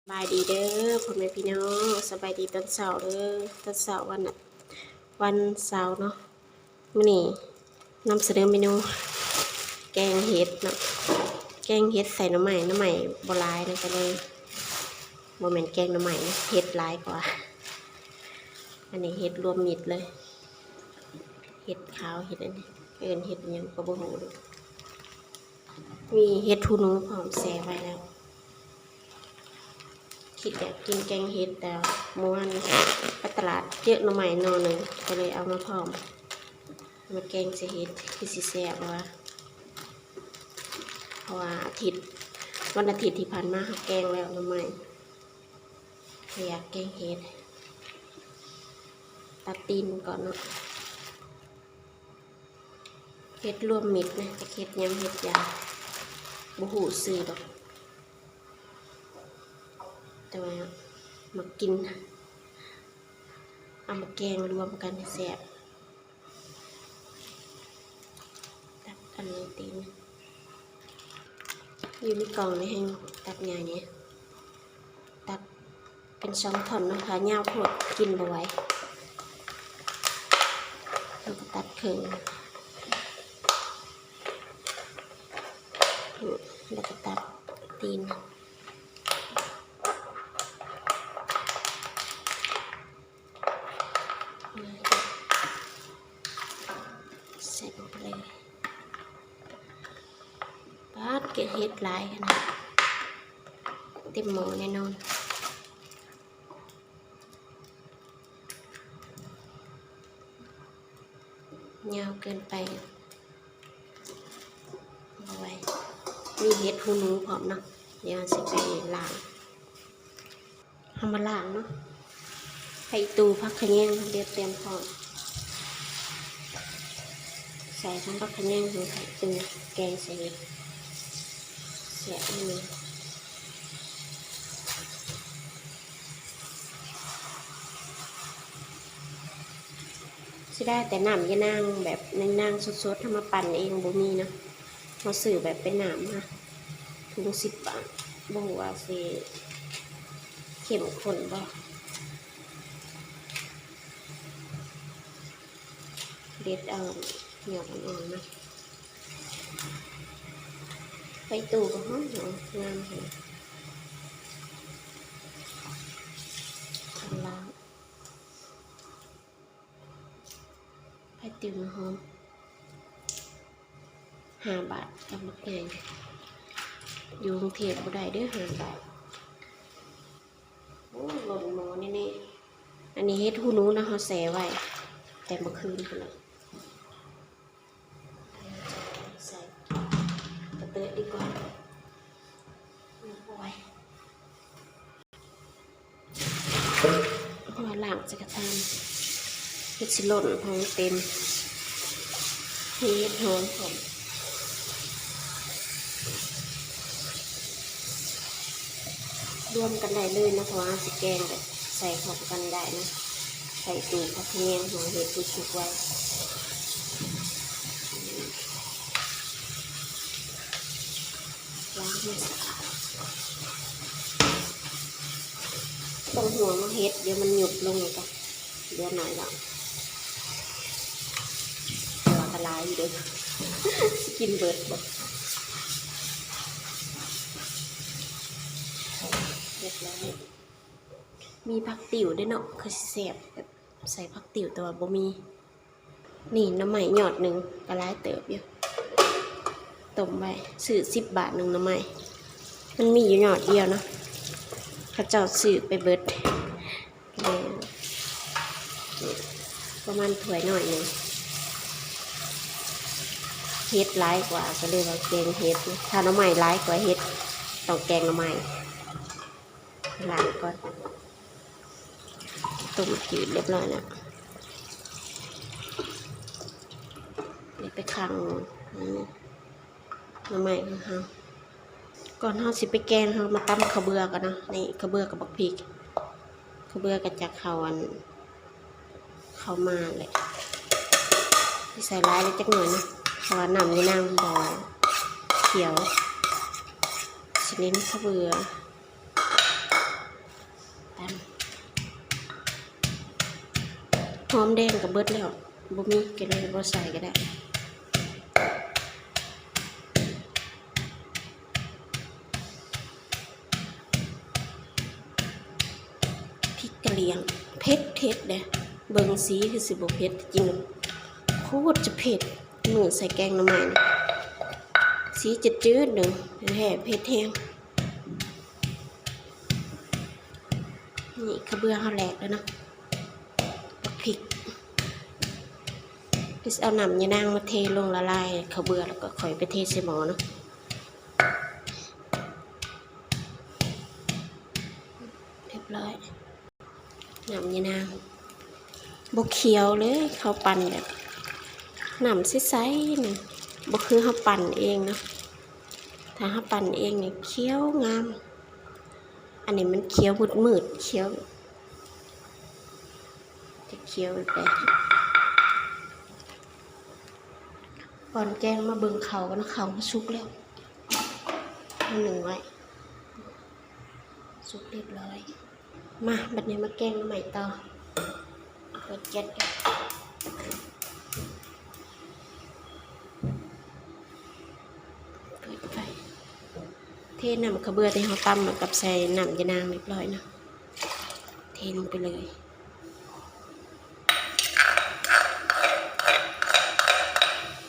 ສະບາຍດີເດີພໍ່ແມ່ພີ່ນ້ອງ, ສະບາຍດີຕອນເຊົ້າເດີ, ຕອນເຊົ້າວັນ ວັນເສົາເນາະ. ມື້ນີ້ນຳສະເໜີເມນູແກງເຫັດເນາະ, ແກງເຫັດໃສ່ໜໍ່ໄມ້, ໜໍ່ໄມ້ບໍ່ຫຼາຍນະ ກໍເລີຍ ບໍ່ແມ່ນແກງໜໍ່ໄມ້ນະ, ເຫັດຫຼາຍກວ່າ. ອັນນີ້ເຫັດລວມມິດເລີຍ, ເຫັດຂາວ ເຫັດອັນນີ້ ເອີ້ນເຫັດຫຍັງກໍບໍ່ຮູ້ເດ້. ມີເຫັດຫູໜູພ້ອມແຊ່ໄວ້ແລ້ວ. ຄິດຢາກກິນແກງເຫັດ ແຕ່ມື້ວານໄປຕະຫຼາດເຈີໜໍ່ໄມ້ໜໍ່ໜຶ່ງ ກໍເລີຍເອົາມາພ້ອມ ມາແກງໃສ່ເຫັດ ຄືຊິແຊບວ່າ. ເພາະວ່າອາທິດ ວັນອາທິດທີ່ຜ່ານມາເຮົາແກງແລ້ວໜໍ່ໄມ້, ກໍຢາກແກງເຫັດ. ຕັດຕີນມັນກ່ອນເນາະ. ເຫັດລວມມິດນະ, ຈັກເຫັດຫຍັງເຫັດຫຍັງ ບໍ່ຮູ້ຊື່ດອກ, ແຕ່ວ່າມັກກິນ, ເອົາມາແກງລວມກັນແຊບ. ຕັດອັນນີ້ຕີນ, ຢູ່ໃນກ່ອງນີ້ແຮ່ງຕັດງ່າຍແດ່. ຕັດເປັນສອງທ່ອນເນາະ, ຖ້າຍາວໂພດກິນບໍ່ໄຫວ, ເຮົາກໍຕັດເຄິ່ງ ແລ້ວກໍຕັດຕີນ. ໃສ່ລົງໄປເລີຍ. ປາດ ເຮັດຫຼາຍຂະໜາດ, ເຕັມໝໍ້ແນ່ນອນ. ຍາວເກີນໄປ ບໍ່ໄຫວ. ມີເຫັດຫູໜູພ້ອມເນາະ, ດຽວຊິໄປລ້າງ. ເຮົາມາລ້າງເນາະ. ຜັກອີ່ຕູ ຜັກຂະແຍງ ເຮົາໄດ້ຕຽມພ້ອມ. ໃສ່ທັງຜັກຂະແຍງ ທັງຜັກອີ່ຕູ ແກງໃສ່ເຫັດ ແຊບອີ່ຫຼີ. ເສຍດາຍແຕ່ນ້ຳຍານາງ ແບບຍານາງສົດໆ ເຮົາມາປັ່ນເອງ ບໍ່ມີເນາະ. ເຮົາຊື້ແບບເປັນນ້ຳນະ ຖົງສິບບາດ, ບໍ່ຮູ້ວ່າຊິເຂັ້ມຂຸ້ນບໍ່. ເດັດເອົາຍອດອ່ອນໆມາ. ຜັກອີ່ຕູກໍຫອມໆ ງາມຂະໜາດ. ຜັກຕິ່ວຫອມ ຫ້າບາດ ກັບໝາກໃຫຍ່. ຢູ່ກຸງເທບບໍ່ໄດ້ເດີ້ ຫ້າບາດ. ໂອ້ ລົ້ນໝໍ້ແນ່ໆ. ອັນນີ້ເຫັດຫູໜູນະ ເຮົາແຊ່ໄວ້ແຕ່ມື້ຄືນພຸ້ນລະ. ໃສ່ກະເຕີດດີກວ່າ. ໂອ້ຍ ເພາະວ່າລ້າງໃສ່ກະທະ ເຫັດຊິຫຼົ່ນ ເພາະມັນເຕັມ. ມີເຫັດຫອມພ້ອມ. ລວມກັນໄດ້ເລີຍເນາະ ເພາະວ່າເຮົາຊິແກງແບບໃສ່ພ້ອມກັນໄດ້ເນາະ. ໃສ່ຕູ້ຜັກຂະແຍງ ເຮົາເຮັດສຸກໆໄວ້. ລ້າງໃຫ້ສະອາດ. ຕ້ອງຫົວມາເຮັດ ດຽວມັນຍຸບລົງ ແລ້ວກໍເຫຼືອໜ້ອຍດອກ. ແຕ່ວ່າກໍຫຼາຍຢູ່ເດີ້ ຊິກິນເບິດບໍ່? ຮຽບຮ້ອຍ. ມີຜັກຕິ່ວເດ້ເນາະ ຄືຊິແຊບ ແບບໃສ່ຜັກຕິ່ວ ແຕ່ວ່າບໍ່ມີ. ນີ້ໜໍ່ໄມ້ຍອດໜຶ່ງກໍຫຼາຍເຕີບຢູ່ ຕົ້ມໄວ້. ຊື້ສິບບາດໜຶ່ງໜໍ່ໄມ້ ມັນມີຢູ່ຍອດດຽວເນາະ ເຂົາເຈົ້າຊື້ໄປເບິດ. ປະມານຖ້ວຍນ້ອຍໜຶ່ງ. ເຫັດຫຼາຍກວ່າ ກໍເລີຍວ່າແກງເຫັດ. ຖ້າໜໍ່ໄມ້ຫຼາຍກວ່າເຫັດ ຕ້ອງແກງໜໍ່ໄມ້. ລ້າງກ່ອນ. ຕົ້ມຈືດຮຽບຮ້ອຍແລ້ວ. ນີ້ໄປຂັງ ໜໍ່ໄມ້ຂອງເຮົາ. ກ່ອນເຮົາຊິໄປແກງ ເຮົາມາຕຳເຂົ້າເບືອກ່ອນເນາະ. ນີ້ເຂົ້າເບືອກັບບັກພິກ. ເຂົ້າເບືອກໍຈະເຂົ້າອັນ ເຂົ້າໝາກແຫຼະ. ຊິໃສ່ຫຼາຍໄດ້ຈັກໜ້ອຍເນາະ ເພາະວ່ານ້ຳຍານາງບໍ່ຂຽວ. ຊິເນັ້ນເຂົ້າເບືອ. ຫອມແດງກໍເບິດແລ້ວ ບໍ່ມີກໍເລີຍບໍ່ໃສ່ກໍໄດ້. ພິກກະຫຼຽງ ເຜັດໆເດ້ ເບິ່ງສີຄືຊິບໍ່ເຜັດ ຈິງໂຄດຈະເຜັດ. ມື້ໃສ່ແກງໜໍ່ໄມ້ນີ້ ສີຈືດໆໜຶ່ງ ແທ້ເຜັດແຮງ. ນີ້ ເຂົ້າເບືອເຮົາແຫຼກແລ້ວເນາະ ບັກພິກ ເຮົາຊິເອົານ້ຳຍານາງມາເທລົງລະລາຍເຂົ້າເບືອ ແລ້ວກໍຄ່ອຍໄປເທໃສ່ໝໍ້ເນາະ. ຮຽບຮ້ອຍ ນ້ຳຍານາງ ບໍ່ຂຽວເລີຍ ເຂົາປັ່ນແບບນ້ຳໃສໆ ນີ້ ບໍ່ຄືເຮົາປັ່ນເອງເນາະ. ຖ້າເຮົາປັ່ນເອງນີ້ຂຽວງາມ ອັນນີ້ມັນຂຽວມືດໆ ຂຽວ ຈະຂຽວແບບໃດ. ກ່ອນແກງມາເບິ່ງເຂົ້າກ່ອນ ເຂົ້າມັນສຸກແລ້ວ ເຮົາໜຶ້ງໄວ້ ສຸກຮຽບຮ້ອຍ. ມາ ບັດນີ້ມາແກງໜໍ່ໄມ້ຕໍ່. ເປີດແກັສ ເປີດໄຟ ເທນ້ຳເຂົ້າເບືອທີ່ເຮົາຕຳ ແລ້ວກັບໃສ່ນ້ຳຍານາງຮຽບຮ້ອຍເນາະ ເທລົງໄປເລີຍ.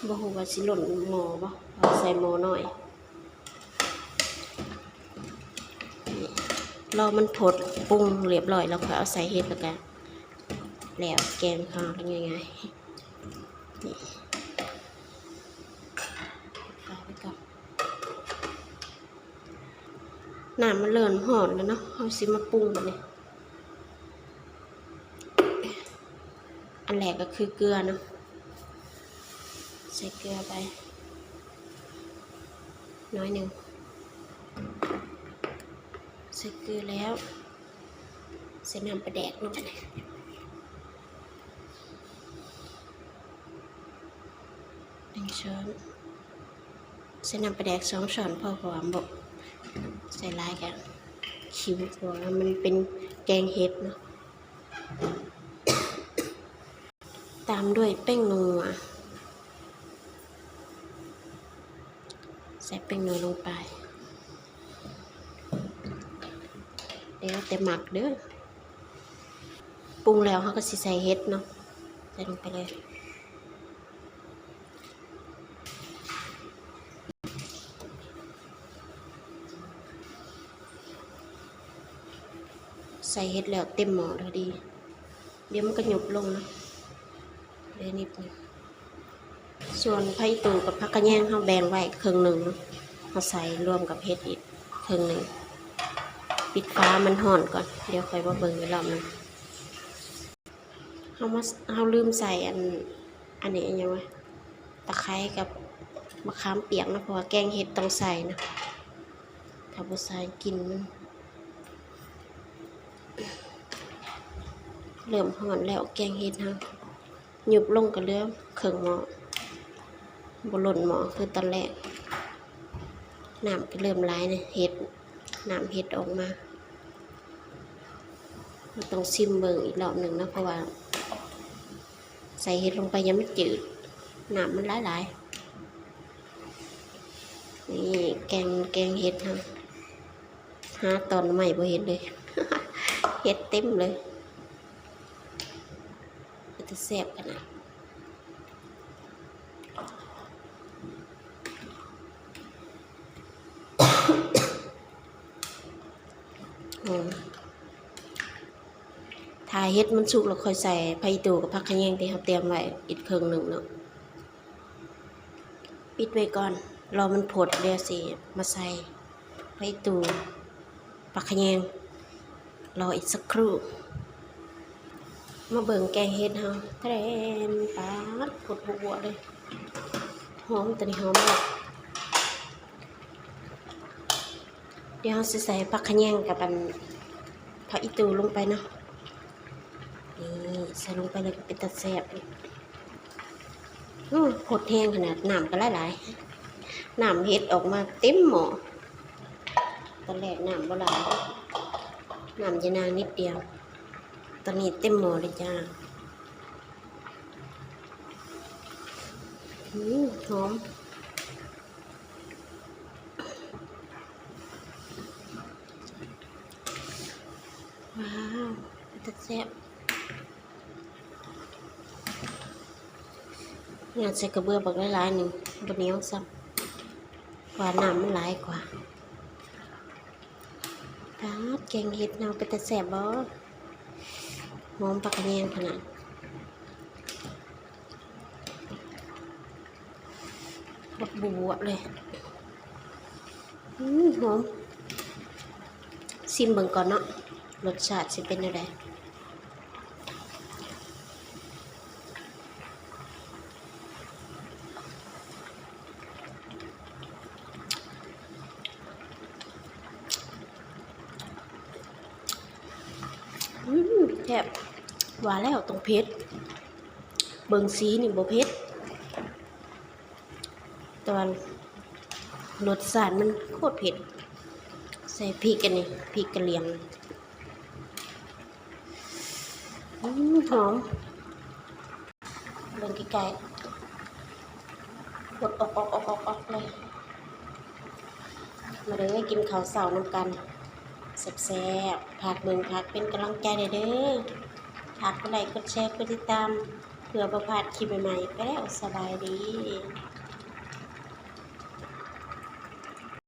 ບໍ່ຮູ້ວ່າຊິລົ້ນໝໍ້ບໍ່ ເອົາໃສ່ໝໍ້ນ້ອຍ. ລໍມັນຟົດ ປຸງຮຽບຮ້ອຍແລ້ວ ຄ່ອຍເອົາໃສ່ເຫັດ ແລ້ວກະແລ້ວ ແກງເຮົາງ່າຍໆ. ນີ້ ຝາໄວ້ກ່ອນ. ນ້ຳມັນເລີ່ມຮ້ອນແລ້ວເນາະ ເຮົາຊິມາປຸງບັດນີ້. ອັນແລກກໍຄືເກືອເນາະ ໃສ່ເກືອໄປໜ້ອຍໜຶ່ງ ໃສ່ເກືອແລ້ວ ໃສ່ນ້ຳປາແດກເນາະ ໜຶ່ງຊ້ອນ ໃສ່ນ້ຳປາແດກສອງຊ້ອນພໍ ເພາະວ່າບໍ່ໃສ່ຫຼາຍກໍຂິວ ເພາະວ່າມັນເປັນແກງເຫັດເນາະ. ຕາມດ້ວຍແປ້ງນົວ ໃສ່ແປ້ງນົວລົງໄປ ແລ້ວແຕ່ມັກເດີ້. ປຸງແລ້ວເຮົາກໍຊິໃສ່ເຫັດເນາະ ໃສ່ລົງໄປເລີຍ. ໃສ່ເຫັດແລ້ວເຕັມໝໍ້ພໍດີ ດຽວມັນກໍຍຸບລົງເນາະ ເດ ນິດໜຶ່ງ. ສ່ວນຜັກອີ່ຕູ່ກັບຜັກຂະແຍງເຮົາແບ່ງໄວ້ເຄິ່ງໜຶ່ງເນາະ ເຮົາໃສ່ລວມກັບເຫັດອີກເຄິ່ງໜຶ່ງ. ປິດຝາມັນຮ້ອນກ່ອນ ດຽວຄ່ອຍມາເບິ່ງອີກລອບໜຶ່ງ. ເຮົາມາ ເຮົາລືມໃສ່ອັນ ອັນນີ້ ອີຫຍັງວະ ຕະໄຄກັບມະຂາມປຽກເນາະ ເພາະວ່າແກງເຫັດຕ້ອງໃສ່ນະ ຖ້າບໍ່ໃສ່ກິ່ນມັນ ເລີ່ມຮ້ອນແລ້ວ ແກງເຫັດເຮົາຍຸບລົງກໍເຫຼືອເຄິ່ງໝໍ້ ບໍ່ລົ້ນໝໍ້ຄືຕອນແລກ. ນ້ຳກໍເລີ່ມຫຼາຍນະ ເຫັດ ນ້ຳເຫັດອອກມາ ເຮົາຕ້ອງຊິມເບິ່ງອີກລອບໜຶ່ງເນາະ ເພາະວ່າໃສ່ເຫັດລົງໄປຢ້ານມັນຈືດ ນ້ຳມັນຫຼາຍໆ. ນີ້ແກງ ແກງເຫັດເຮົາ ຫາຕອນໜໍ່ໄມ້ບໍ່ເຫັນເລີຍ ເຫັດເຕັມເລີຍ ເປັນຕາແຊບຂະໜາດ. ອືມ ຖ້າເຫັດມັນສຸກແລ້ວ ຄ່ອຍໃສ່ຜັກອີ່ຕູ່ກັບຜັກຂະແຍງທີ່ເຮົາຕຽມໄວ້ອີກເຄິ່ງໜຶ່ງເນາະ. ປິດໄວ້ກ່ອນ ລໍມັນຟົດ ດຽວຊິມາໃສ່ຜັກອີ່ຕູ່ ຜັກຂະແຍງ. ລໍອີກສັກຄູ່ ມາເບິ່ງແກງເຫັດເຮົາ ແທນ ປາດ ຟົດບົວໆເລີຍ ຫອມ ຕອນນີ້ຫອມແລ້ວ. ດຽວເຮົາຊິໃສ່ຜັກຂະແຍງກັບອັນ ຜັກອີ່ຕູ່ລົງໄປເນາະ. ນີ້ ໃສ່ລົງໄປເລີຍ ເປັນຕາແຊບ. ໂອ້ ຟົດແຮງຂະໜາດ ນ້ຳກໍຫຼາຍໆ ນ້ຳເຫັດອອກມາເຕັມໝໍ້. ຕອນແລກນ້ຳບໍ່ຫຼາຍ ນ້ຳຢານາງນິດດຽວ ຕອນນີ້ເຕັມໝໍ້ເລີຍຈ້າ. ອືມ ຫອມ ວ້າວ ເປັນຕາແຊບ. ຫຍາດໃສ່ກະເບືອບັກຫຼາຍໆ ນີ້ ບໍ່ໜຽວຊ້ຳ ກວ່ານ້ຳມັນຫຼາຍກວ່າ. ປາດ ແກງເຫັດເນົ່າເປັນຕາແຊບບໍ່? ຫອມປາກກະແຍງຂະໜາດ ບັກບວບເລີຍ. ອືມ ຫອມ ຊີມເບິ່ງກ່ອນເນາະ ລົດຊາດຊິເປັນແນວໃດ? ອືມ ແຊບ ວ່າແລ້ວຕ້ອງເຜັດ ເບິ່ງສີນີ້ບໍ່ເຜັດ ແຕ່ວ່າລົດຊາດມັນໂຄດເຜັດ ໃສ່ພິກອັນນີ້ ພິກກະຫຼຽງ. ອືມ ຫອມ ເບິ່ງໃກ້ໆ ອົກໆໆໆໆເລີຍ. ມາເດີ ກິນເຂົ້າເຊົ້ານຳກັນ ແຊບໆ ຝາກເບິ່ງ ຝາກເປັນກຳລັງໃຈແດ່ເດີ. ຝາກກົດໄລ ກົດແຊ ກົດຕິດຕາມ ເພື່ອບໍ່ພາດຄລິບໃໝ່ໆ. ໄປແລ້ວ ສະບາຍດີ.